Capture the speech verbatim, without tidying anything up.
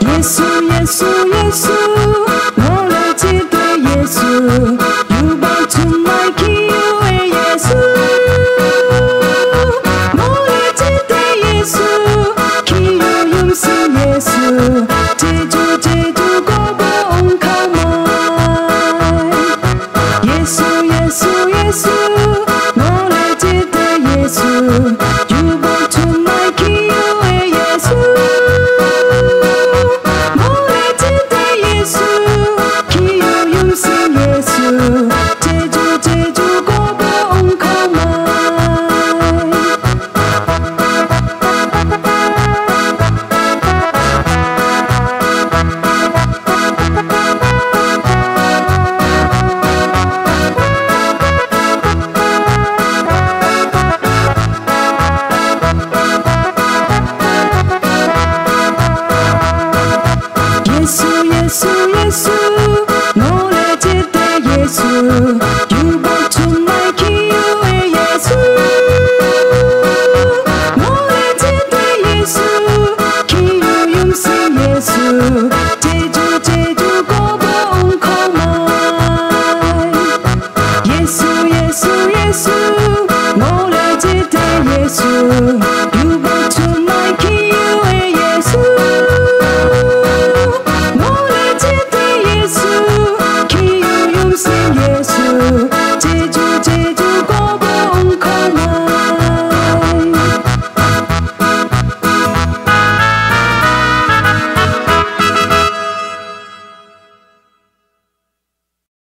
Yesu, Yesu, Yesu, 我来接待耶稣，有帮助来去有的耶稣。我来接待耶稣，去有用心耶稣，接住，接住，过不用靠门。耶稣，耶稣，耶稣，我来接待耶稣，有帮助来去有的耶稣。我来接待耶稣，去有用心耶稣，接住，接住，过不用靠门。 耶稣，耶稣，耶稣，我来接待耶稣，有帮助来去有的耶稣。我来接待耶稣，去有用心耶稣，接住，接住，过不用靠门。耶稣，耶稣，耶稣，我来接待耶稣。